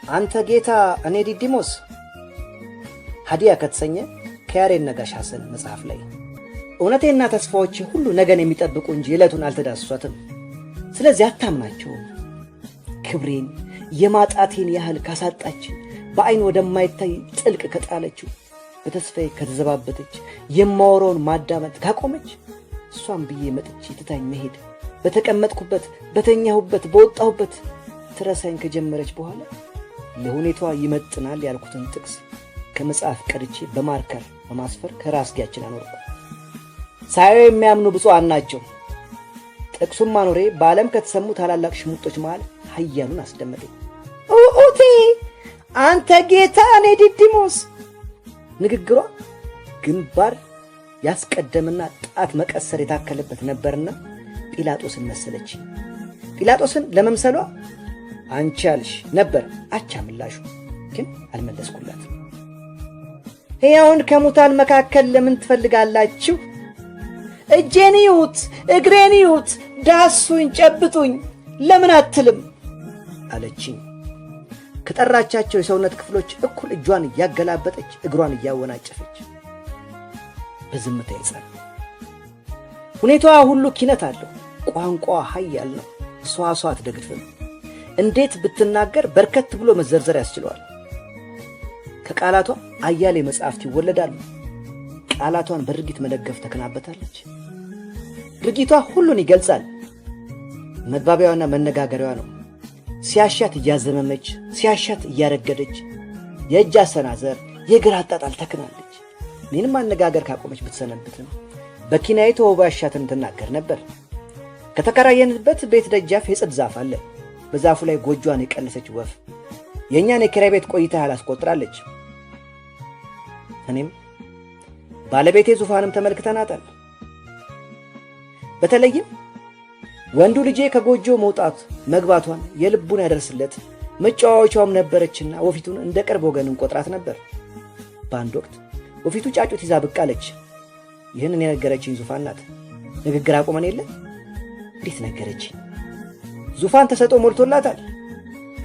አንተ ጌታ እኔ ዲዲሞስ ሀዲያ ከተሰኘ ከያሬድ ነጋሽ ሐሰን መጽሐፍ ላይ። እውነቴና ተስፋዎቼ ሁሉ ነገን የሚጠብቁ እንጂ ዕለቱን አልተዳሰሷትም። ስለዚህ አታምናቸውም። ክብሬን የማጣቴን ያህል ካሳጣችን፣ በዐይን ወደማይታይ ጥልቅ ከጣለችው፣ በተስፋዬ ከተዘባበተች፣ የማወራውን ማዳመጥ ካቆመች፣ እሷን ብዬ መጥቼ ትታኝ መሄድ፣ በተቀመጥኩበት፣ በተኛሁበት፣ በወጣሁበት ትረሳኝ ከጀመረች በኋላ ለሁኔታዋ ይመጥናል ያልኩትን ጥቅስ ከመጽሐፍ ቀድቼ በ marker በማስፈር ከራስጌያችን አኖርኩ። ሳያዩ የሚያምኑ ብፁዓን ናቸው። ጥቅሱን ማኖሬ በዓለም ከተሰሙ ታላላቅ ሽሙጦች መሃል ኃያሉን አስደመጠኝ። ኡኡቴ፣ አንተ ጌታ እኔ ዲዲሞስ። ንግግሯ ግንባር ያስቀደምና ጣት መቀሰር የታከለበት ነበርና ጲላጦስን መሰለች። ጲላጦስን ለመምሰሏ አንቺ ያልሽ ነበር አቻ ምላሹ፣ ግን አልመለስኩላት። ሕያውን ከሙታን መካከል ለምን ትፈልጋላችሁ? እጄን እዩት፣ እግሬን እዩት፣ ዳሱኝ፣ ጨብጡኝ ለምን አትልም አለችኝ። ከጠራቻቸው የሰውነት ክፍሎች እኩል እጇን እያገላበጠች እግሯን እያወናጨፈች በዝምታ ይጸና። ሁኔታዋ ሁሉ ኪነት አለው። ቋንቋ ኃያል ነው። ሰዋሰው አትደግፍም። እንዴት ብትናገር በርከት ብሎ መዘርዘር ያስችለዋል። ከቃላቷ አያሌ መጽሐፍት ይወለዳሉ። ቃላቷን በድርጊት መደገፍ ተከናበታለች። ድርጊቷ ሁሉን ይገልጻል። መግባቢያዋና መነጋገሪያዋ ነው። ሲያሻት እያዘመመች፣ ሲያሻት እያረገደች፣ የእጅ አሰናዘር፣ የእግር አጣጣል ተክናለች። እኔንም ማነጋገር ካቆመች ብትሰነብትም በኪናዊ ተውባ ያሻትን ትናገር ነበር። ከተከራየንበት ቤት ደጃፍ የጽድ ዛፍ አለ። በዛፉ ላይ ጎጇን የቀለሰች ወፍ የእኛን የኪራይ ቤት ቆይታ ያህል አስቆጥራለች። እኔም ባለቤቴ ዙፋንም ተመልክተናታል። በተለይም ወንዱ ልጄ ከጎጆ መውጣት መግባቷን የልቡን ያደርስለት መጫወቻውም ነበረችና ወፊቱን እንደ ቅርብ ወገን እንቆጥራት ነበር። በአንድ ወቅት ወፊቱ ጫጩት ይዛ ብቅ አለች። ይህንን የነገረችኝ ዙፋን ናት። ንግግር አቁመን የለ እንዴት ነገረችኝ? ዙፋን ተሰጥኦ ሞልቶላታል።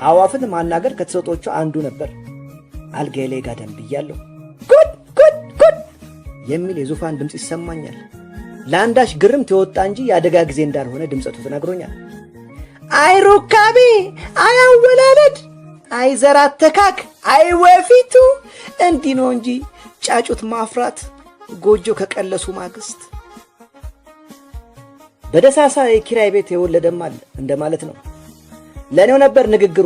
አዋፍን ማናገር ከተሰጦቿ አንዱ ነበር። አልጋዬ ላይ ጋደም ብያለሁ። ጉድ ጉድ ጉድ የሚል የዙፋን ድምፅ ይሰማኛል። ለአንዳች ግርምት የወጣ እንጂ የአደጋ ጊዜ እንዳልሆነ ድምፀቱ ተናግሮኛል። አይ ሩካቤ፣ አይ አወላለድ፣ አይ ዘር አተካክ፣ አይ ወፊቱ እንዲህ ነው እንጂ ጫጩት ማፍራት ጎጆ ከቀለሱ ማግስት በደሳሳ የኪራይ ቤት የወለደም አለ እንደማለት ነው። ለእኔው ነበር ንግግሩ።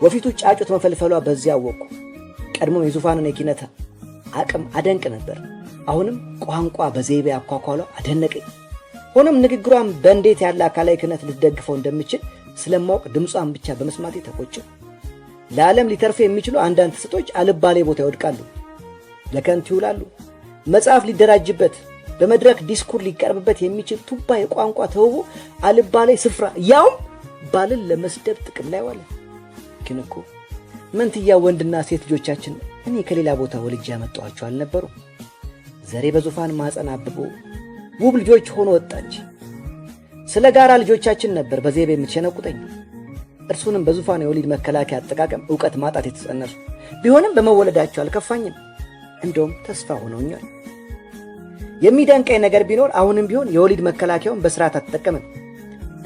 ወፊቱ ጫጩት መፈልፈሏ በዚያ አወቅኩ። ቀድሞም የዙፋንን የኪነት አቅም አደንቅ ነበር። አሁንም ቋንቋ በዘይቤ አኳኳሏ አደነቀኝ። ሆኖም ንግግሯን በእንዴት ያለ አካላዊ ክነት ልትደግፈው እንደምችል ስለማወቅ ድምጿን ብቻ በመስማቴ ተቆጨሁ። ለዓለም ሊተርፉ የሚችሉ አንዳንድ ተሰጦች አልባሌ ቦታ ይወድቃሉ፣ ለከንቱ ይውላሉ። መጽሐፍ ሊደራጅበት፣ በመድረክ ዲስኩር ሊቀርብበት የሚችል ቱባ የቋንቋ ተውቦ አልባሌ ስፍራ ያውም ባልን ለመስደብ ጥቅም ላይ ዋለ። ግን እኮ መንትያ ወንድና ሴት ልጆቻችን እኔ ከሌላ ቦታ ወልጄ ያመጣኋቸው አልነበሩ። ዘሬ በዙፋን ማኅፀን አብቦ ውብ ልጆች ሆኖ ወጣ እንጂ። ስለ ጋራ ልጆቻችን ነበር በዘይቤ የምትሸነቁጠኝ። እርሱንም በዙፋን የወሊድ መከላከያ አጠቃቀም እውቀት ማጣት የተጸነሱ ቢሆንም በመወለዳቸው አልከፋኝም። እንደውም ተስፋ ሆነውኛል። የሚደንቀኝ ነገር ቢኖር አሁንም ቢሆን የወሊድ መከላከያውን በስርዓት አትጠቀምም።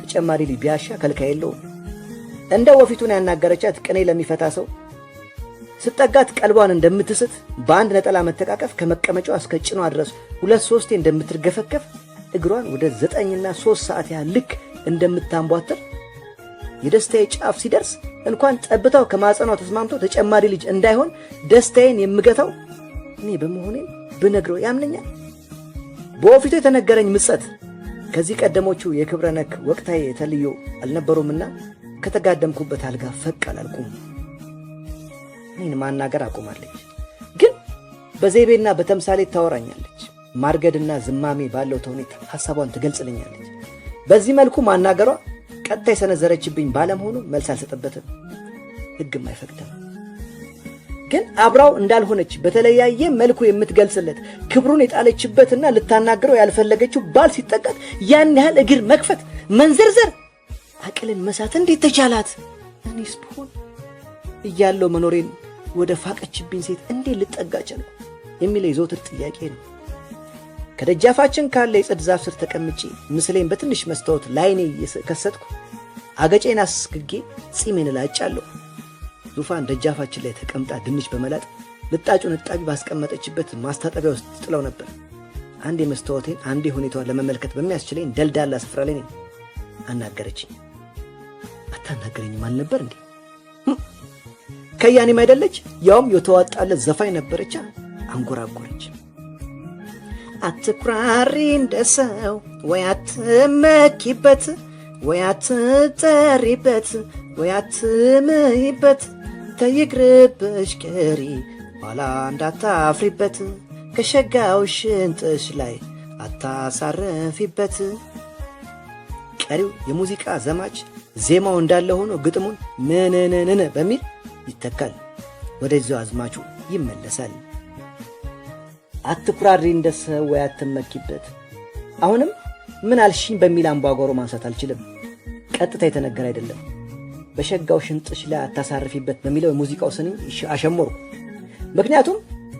ተጨማሪ ልጅ ቢያሻ ከልካይ የለውም። እንደ ወፊቱን ያናገረቻት ቅኔ ለሚፈታ ሰው ስጠጋት ቀልቧን እንደምትስት፣ በአንድ ነጠላ መተቃቀፍ ከመቀመጫዋ እስከ ጭኗ ድረስ ሁለት ሶስቴ እንደምትርገፈከፍ፣ እግሯን ወደ 9ና 3 ሰዓት ያህል ልክ እንደምታንቧትር፣ የደስታዬ ጫፍ ሲደርስ እንኳን ጠብታው ከማጸኗ ተስማምቶ ተጨማሪ ልጅ እንዳይሆን ደስታዬን የምገታው እኔ በመሆኔም ብነግረው ያምነኛል። በወፊቱ የተነገረኝ ምጸት ከዚህ ቀደሞቹ የክብረ ነክ ወቅታዊ የተለዩ አልነበሩምና ከተጋደምኩበት አልጋ ፈቅ አላልኩም። እኔን ማናገር አቁማለች፣ ግን በዘይቤና በተምሳሌት ታወራኛለች። ማርገድና ዝማሜ ባለው ተውኔት ሐሳቧን ትገልጽልኛለች። በዚህ መልኩ ማናገሯ ቀጥታ የሰነዘረችብኝ ባለመሆኑ መልስ አልሰጠበትም፣ ሕግም አይፈቅድም። ግን አብራው እንዳልሆነች በተለያየ መልኩ የምትገልጽለት ክብሩን የጣለችበትና ልታናግረው ያልፈለገችው ባል ሲጠቃት ያን ያህል እግር መክፈት፣ መንዘርዘር፣ አቅልን መሳት እንዴት ተቻላት? እኔስ ብሆን እያለው መኖሬን ወደ ፋቀችብኝ ሴት እንዴት ልጠጋ ቻልኩ የሚለው የዘወትር ጥያቄ ነው። ከደጃፋችን ካለ የጽድ ዛፍ ስር ተቀምጬ ምስሌን በትንሽ መስታወት ላይኔ እየከሰትኩ አገጬን አስግጌ ጺሜን እላጫለሁ። ዙፋን ደጃፋችን ላይ ተቀምጣ ድንች በመላጥ ልጣጩን እጣቢ ባስቀመጠችበት ማስታጠቢያ ውስጥ ጥለው ነበር። አንዴ መስታወቴን አንዴ ሁኔታዋን ለመመልከት በሚያስችለኝ ደልዳላ ስፍራ ላይ ነኝ። አናገረችኝ። አታናገረኝም አልነበር እንዴ? ከያኔም አይደለች ያውም የተዋጣለት ዘፋኝ ነበረቻ። አንጎራጎረች። አትኩራሪ እንደ ሰው ወይ አትመኪበት፣ ወይ አትጠሪበት፣ ወይ አትምይበት፣ ተይቅርብሽ ቅሪ ኋላ እንዳታፍሪበት፣ ከሸጋው ሽንጥሽ ላይ አታሳርፊበት። ቀሪው የሙዚቃ ዘማች ዜማው እንዳለ ሆኖ ግጥሙን ምንንንን በሚል ይተካል። ወደዚያው አዝማቹ ይመለሳል። አትኩራሪ እንደ ሰው ወይ አትመኪበት። አሁንም ምን አልሽኝ በሚል አምባጓሮ ማንሳት አልችልም። ቀጥታ የተነገረ አይደለም። በሸጋው ሽንጥሽ ላይ አታሳርፊበት በሚለው የሙዚቃው ስንኝ አሸሞርኩ። ምክንያቱም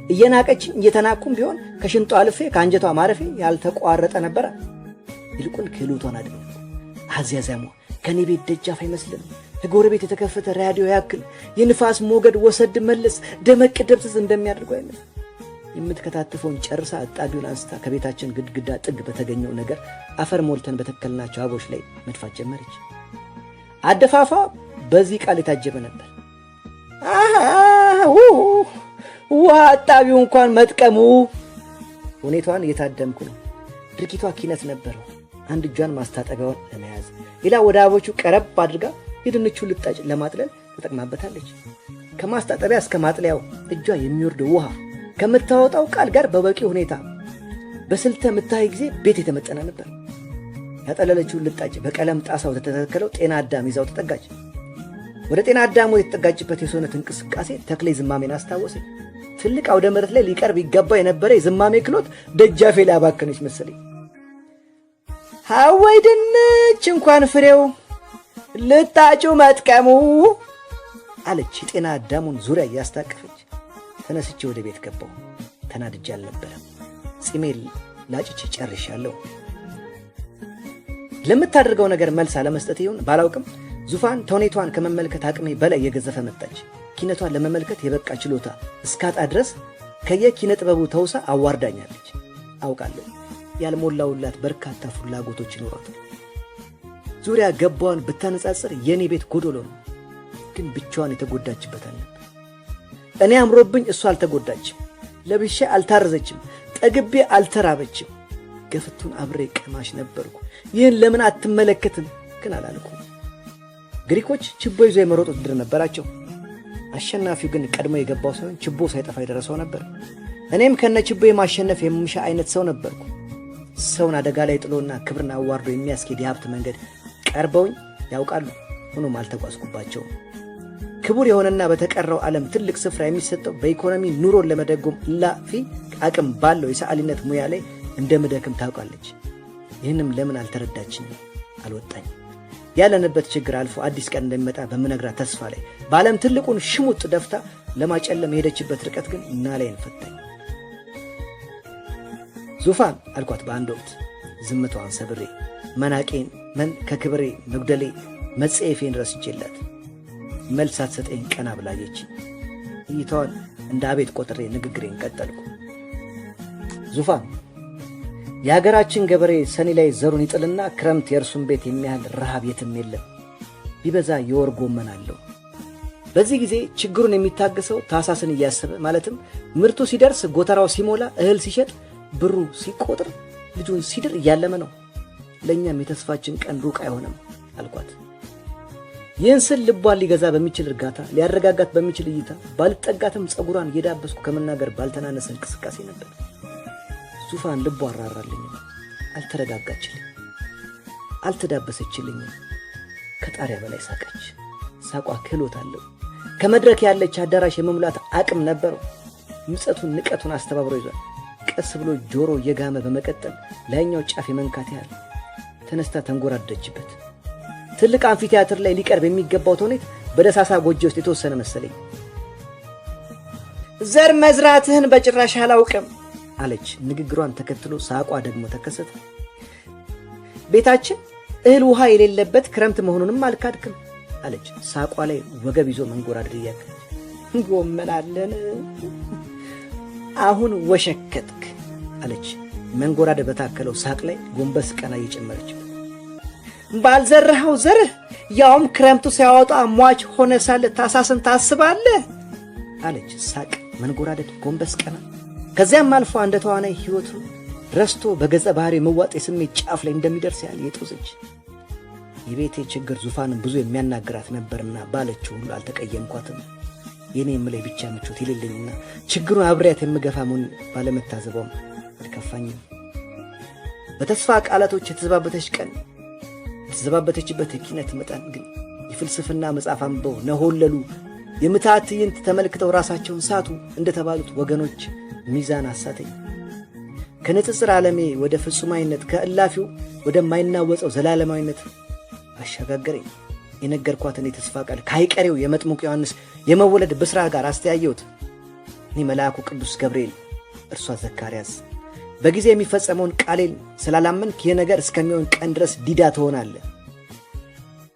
እየናቀችኝ እየተናኩም ቢሆን ከሽንጧ አልፌ ከአንጀቷ ማረፌ ያልተቋረጠ ነበረ። ይልቁን ክህሎቷን አድነቅኩ። አዚያዛሟ ከኔ ቤት ደጃፍ አይመስልም። ከጎረቤት የተከፈተ ራዲዮ ያክል የንፋስ ሞገድ ወሰድ መለስ ደመቅ ደብዘዝ እንደሚያደርገው አይነት የምትከታትፈውን ጨርሳ እጣቢውን አንስታ ከቤታችን ግድግዳ ጥግ በተገኘው ነገር አፈር ሞልተን በተከልናቸው አበቦች ላይ መድፋት ጀመረች። አደፋፋ በዚህ ቃል የታጀበ ነበር። ውሃ አጣቢው እንኳን መጥቀሙ። ሁኔታዋን እየታደምኩ ነው። ድርጊቷ ኪነት ነበረው። አንድ እጇን ማስታጠቢያውን ለመያዝ ሌላ ወደ አበቦቹ ቀረብ አድርጋ የድንቹን ልጣጭ ለማጥለል ተጠቅማበታለች። ከማስታጠቢያ እስከ ማጥለያው እጇ የሚወርደው ውሃ ከምታወጣው ቃል ጋር በበቂ ሁኔታ በስልተ ምታይ ጊዜ ቤት የተመጠነ ነበር። ያጠለለችውን ልጣጭ በቀለም ጣሳው ተተከለው ጤና አዳም ይዛው ተጠጋች። ወደ ጤና አዳሙ የተጠጋችበት የሰውነት እንቅስቃሴ ተክሌ ዝማሜን አስታወሰኝ። ትልቅ አውደ ምሕረት ላይ ሊቀርብ ይገባ የነበረ የዝማሜ ክሎት ደጃፌ ላይ አባከነች መሰለኝ። ሀወይ ድንች እንኳን ፍሬው ልጣጩ መጥቀሙ አለች የጤና አዳሙን ዙሪያ እያስታቀፈች። ተነስቼ ወደ ቤት ገባሁ። ተናድጄ አልነበረም። ጺሜን ላጭቼ ጨርሻለሁ። ለምታደርገው ነገር መልስ አለመስጠት ይሁን ባላውቅም ዙፋን ተውኔቷን ከመመልከት አቅሜ በላይ የገዘፈ መጣች። ኪነቷን ለመመልከት የበቃ ችሎታ እስካጣ ድረስ ከየኪነ ጥበቡ ተውሳ አዋርዳኛለች። አውቃለሁ ያልሞላውላት በርካታ ፍላጎቶች ይኖሯታል። ዙሪያ ገባዋን ብታነጻጽር የእኔ ቤት ጎዶሎ ነው። ግን ብቻዋን የተጎዳችበት አልነበር። እኔ አምሮብኝ እሷ አልተጎዳችም። ለብሼ አልታረዘችም። ጠግቤ አልተራበችም። ገፍቱን አብሬ ቀማሽ ነበርኩ። ይህን ለምን አትመለከትም ግን አላልኩም። ግሪኮች ችቦ ይዞ የመሮጥ ውድድር ነበራቸው። አሸናፊው ግን ቀድሞ የገባው ሳይሆን ችቦ ሳይጠፋ የደረሰው ነበር። እኔም ከነ ችቦ የማሸነፍ የምሻ አይነት ሰው ነበርኩ። ሰውን አደጋ ላይ ጥሎና ክብርን አዋርዶ የሚያስኬድ የሀብት መንገድ ቀርበውኝ ያውቃሉ። ሆኖም አልተጓዝኩባቸውም። ክቡር የሆነና በተቀረው ዓለም ትልቅ ስፍራ የሚሰጠው በኢኮኖሚ ኑሮን ለመደጎም እላፊ አቅም ባለው የሰዓሊነት ሙያ ላይ እንደምደክም ታውቃለች። ይህንም ለምን አልተረዳችኝም? አልወጣኝም። ያለንበት ችግር አልፎ አዲስ ቀን እንደሚመጣ በምነግራት ተስፋ ላይ በዓለም ትልቁን ሽሙጥ ደፍታ ለማጨለም የሄደችበት ርቀት ግን ናላዬን ፈታኝ። ዙፋን አልኳት በአንድ ወቅት ዝምታዋን ሰብሬ መናቄን መን ከክብሬ መጉደሌ መጸየፌን ረስቼላት መልስ ሳትሰጠኝ ቀና ብላየች። እይታዋን እንደ አቤት ቆጥሬ ንግግሬን ቀጠልኩ። ዙፋን የሀገራችን ገበሬ ሰኔ ላይ ዘሩን ይጥልና ክረምት የእርሱን ቤት የሚያህል ረሃብ የትም የለም። ቢበዛ የወር ጎመን አለው። በዚህ ጊዜ ችግሩን የሚታገሰው ታሳስን እያሰበ ማለትም ምርቱ ሲደርስ ጎተራው ሲሞላ እህል ሲሸጥ ብሩ ሲቆጥር ልጁን ሲድር እያለመ ነው። ለእኛም የተስፋችን ቀን ሩቅ አይሆንም አልኳት። ይህን ስል ልቧን ሊገዛ በሚችል እርጋታ፣ ሊያረጋጋት በሚችል እይታ ባልጠጋትም ፀጉሯን እየዳበስኩ ከመናገር ባልተናነሰ እንቅስቃሴ ነበር። ዙፋን ልቧ አራራልኝም፣ አልተረጋጋችልኝ፣ አልተዳበሰችልኝም። ከጣሪያ በላይ ሳቀች። ሳቋ ክህሎት አለው። ከመድረክ ያለች አዳራሽ የመሙላት አቅም ነበረው። ምጸቱን ንቀቱን አስተባብሮ ይዟል። ቀስ ብሎ ጆሮ እየጋመ በመቀጠል ላይኛው ጫፍ የመንካት ያህል ተነስታ ተንጎራደችበት። ትልቅ አምፊቲያትር ላይ ሊቀርብ የሚገባው ተውኔት በደሳሳ ጎጆ ውስጥ የተወሰነ መሰለኝ። ዘር መዝራትህን በጭራሽ አላውቅም አለች። ንግግሯን ተከትሎ ሳቋ ደግሞ ተከሰተ። ቤታችን እህል ውሃ የሌለበት ክረምት መሆኑንም አልካድክም አለች። ሳቋ ላይ ወገብ ይዞ መንጎራደድ እያከለች ጎመን አለን አሁን ወሸከትክ አለች። መንጎራደድ በታከለው ሳቅ ላይ ጎንበስ ቀና እየጨመረችበት ባልዘራኸው ዘርህ ያውም ክረምቱ ሲያወጣ ሟች ሆነ ሳለ ታሳስን ታስባለህ አለች። ሳቅ፣ መንጎራደድ፣ ጎንበስ ቀና። ከዚያም አልፎ እንደ ተዋናይ ሕይወቱ ረስቶ በገጸ ባህሪ መዋጥ የስሜት ጫፍ ላይ እንደሚደርስ ያህል የጦዘች። የቤቴ ችግር ዙፋንን ብዙ የሚያናግራት ነበርና ባለችው ሁሉ አልተቀየምኳትም። የኔ የምለይ ብቻ ምቾት የሌለኝና ችግሩን አብሬያት የምገፋ መሆን ባለመታዘቧም አልከፋኝም። በተስፋ ቃላቶች የተዘባበተች ቀን የተዘባበተችበት የኪነት መጠን ግን የፍልስፍና መጽሐፍ አንብበው ነሆለሉ፣ የምትሃት ትዕይንት ተመልክተው ራሳቸውን ሳቱ እንደተባሉት ወገኖች ሚዛን አሳተኝ። ከንጽጽር ዓለሜ ወደ ፍጹማዊነት፣ ከእላፊው ወደማይናወጸው ዘላለማዊነት አሸጋገረኝ። የነገርኳትን የተስፋ ቃል ከአይቀሬው የመጥምቁ ዮሐንስ የመወለድ ብስራት ጋር አስተያየሁት። እኔ መልአኩ ቅዱስ ገብርኤል፣ እርሷ ዘካርያስ። በጊዜ የሚፈጸመውን ቃሌን ስላላመንክ ይህ ነገር እስከሚሆን ቀን ድረስ ዲዳ ትሆናለህ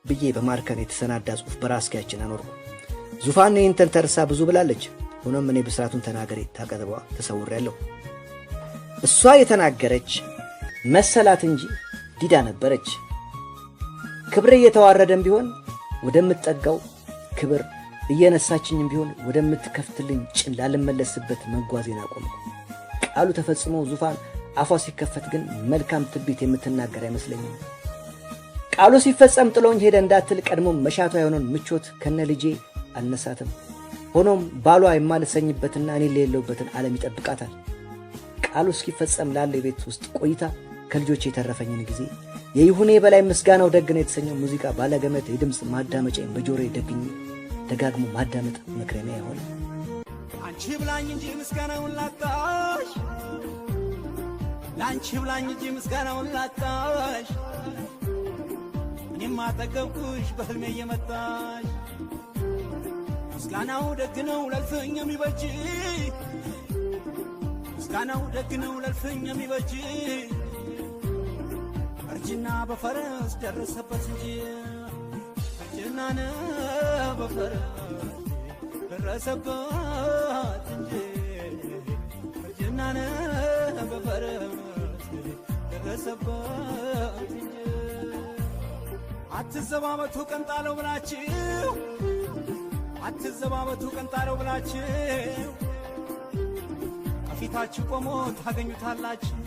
ብዬ በማርከን የተሰናዳ ጽሑፍ በራስጌያችን አኖርኩ። ዙፋን ይህን ተንተርሳ ብዙ ብላለች። ሆኖም እኔ ብስራቱን ተናገሬ ታቀጥቧ ተሰውሬያለሁ። እሷ የተናገረች መሰላት እንጂ ዲዳ ነበረች። ክብሬ እየተዋረደም ቢሆን ወደምትጠጋው ክብር፣ እየነሳችኝም ቢሆን ወደምትከፍትልኝ ጭን ላልመለስበት መጓዜን አቆምኩ። ቃሉ ተፈጽሞ ዙፋን አፏ ሲከፈት ግን መልካም ትንቢት የምትናገር አይመስለኝም። ቃሉ ሲፈጸም ጥሎኝ ሄደ እንዳትል ቀድሞ መሻቷ የሆነውን ምቾት ከነ ልጄ አልነሳትም። ሆኖም ባሏ የማልሰኝበትና እኔ የሌለሁበትን ዓለም ይጠብቃታል። ቃሉ እስኪፈጸም ላለው የቤት ውስጥ ቆይታ ከልጆቼ የተረፈኝን ጊዜ የይሁኔ በላይ ምስጋናው ደግ ነው የተሰኘው ሙዚቃ ባለገመድ የድምፅ ማዳመጫዬን በጆሮዬ ደግኜ ደጋግሞ ማዳመጥ መክረሚያ የሆነ። አንቺ ብላኝ እንጂ ምስጋናውን ላጣሽ፣ ለአንቺ ብላኝ እንጂ ምስጋናውን ላጣሽ፣ እኔማ ጠገብኩሽ በሕልሜ እየመጣሽ። ምስጋናው ደግ ነው ለልፍኝ የሚበጅ፣ ምስጋናው ደግ ነው ለልፍኝ የሚበጅ፣ እርጅና በፈረስ ደረሰበት እንጂ፣ እርጅናን በፈረስ ደረሰበት እንጂ፣ እርጅናን በፈረስ ደረሰበት እንጂ። አትዘባበቱ ቀን ጣለው ብላችሁ፣ አትዘባበቱ ቀን ጣለው ብላችሁ፣ ከፊታችሁ ቆሞ ታገኙታላችሁ።